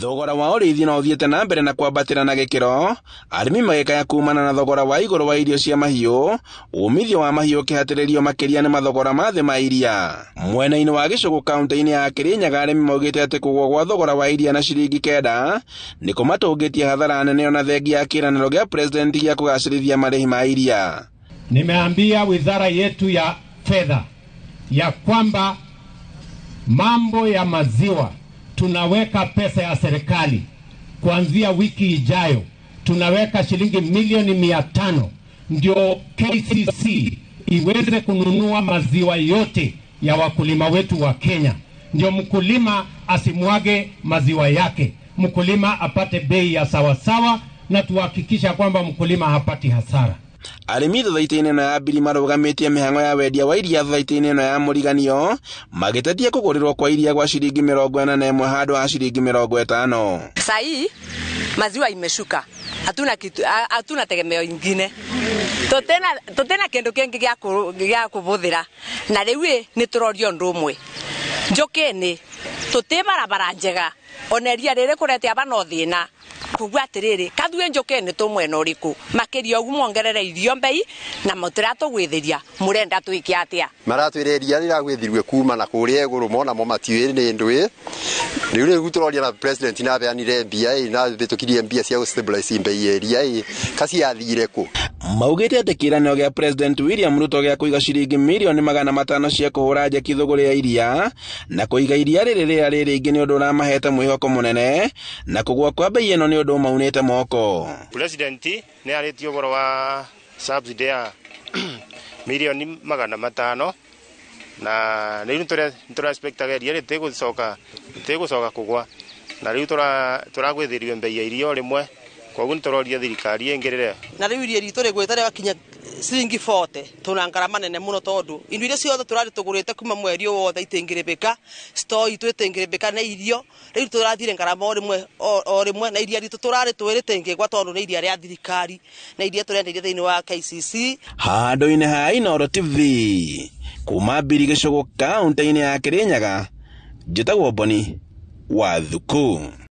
Thogora wa ũrĩithi no ũthiĩte na mbere na kwambatĩra na gĩkĩro, arĩmi magĩkaya kumana na thogora wa igũrũ wa irio cia mahiũ, umithio wa mahiũ ũkĩhatĩrĩrio makĩria nĩ mathogora ma thĩ ma iria. Mwena-inĩ wa Gĩcũgũ kaunti-inĩ ya Kĩrĩnyaga, arĩmi maugĩte atĩ kũgũa gwa thogora wa iria na ciringi 9 nĩ kũmatũngĩtie hathara nene ona thengia ya kĩĩranĩro gĩa president gĩa kũgacĩrithia marĩhi ma iria. Nimeambia wizara yetu ya fedha ya kwamba mambo ya maziwa tunaweka pesa ya serikali kuanzia wiki ijayo, tunaweka shilingi milioni 500 ndio KCC iweze kununua maziwa yote ya wakulima wetu wa Kenya, ndio mkulima asimwage maziwa yake, mkulima apate bei ya sawasawa, na tuhakikisha kwamba mkulima hapati hasara. Arĩmi thothaitĩ-inĩ ĩno ya Mbiri marũgamĩtie mĩhang'o ya wendia wa iria thothaitĩ-inĩ ĩno ya Mũriganio, magĩtetia kũgũrĩrwo kwa iria gwa ciringi 41 handũ ha ciringi 50. Sahii maziwa imeshuka, hatuna kitu, hatuna tegemeo ingine, tutena kindu kingi gya kubuthira, na riu ni turorio undu umwe njukini tuti barabara njega, ona iria riri kurete aba no thina kugua atiriri kathue njukini tu mwena uriku makiria ugu mongerere irio mbei na mutiratugwithiria murenda twike atia. Maratwire iria riragwithirwe kuma na kuria iguru mona mo matiuĩ nĩ ndũĩ. Rĩu rĩu tũroria na president na aheanire mbia ĩ na bĩtũkirie mbia cia gũ-stabilize mbei ya iria ĩ kaciathire kũ. Maugĩte atĩ kĩĩranĩro gĩa President William Ruto gĩa kũiga ciringi mirioni 500 cia kũhũra njeki thũgũrĩ ya iria na kũiga iria rĩrĩ rĩrĩa rĩ rĩingĩ nĩ ũndũ ũramahete mwĩhoko mũnene, na kũgũa kwa mbei ĩno nĩ ũndũ ũmaunĩte moko. President nĩ arĩtie ũhoro wa subsidy ya mirioni 500 na rĩu nĩtũra-expectaga iria rĩtigũcoka kũgũa, na rĩu tũragwĩthĩrio mbei ya iria o rĩmwe, koguo nĩtũroria thirikari ĩingĩrĩre. Na rĩu iria ritũ rĩgwĩte rĩgakinya ciringi 40, tũna ngarama nene mũno tondũ indo iria ciothe tũrarĩ tũgũrĩte kuma mweri ũyũ wothe itingĩrĩbĩka, store itũ ĩtingĩrĩbĩka nĩ irio, rĩu tũrathire ngarama o rĩmwe, na iria ritũ tũrarĩ tũĩ rĩtingĩgwa tondũ nĩ iria rĩa thirikari na iria tũrenderia thĩinĩ wa KCC. Handũ-inĩ ha Inooro TV kuma Mbiri Gĩcũgũ kaunti-inĩ ya Kĩrĩnyaga, njĩtagwo Boni wa Thuku.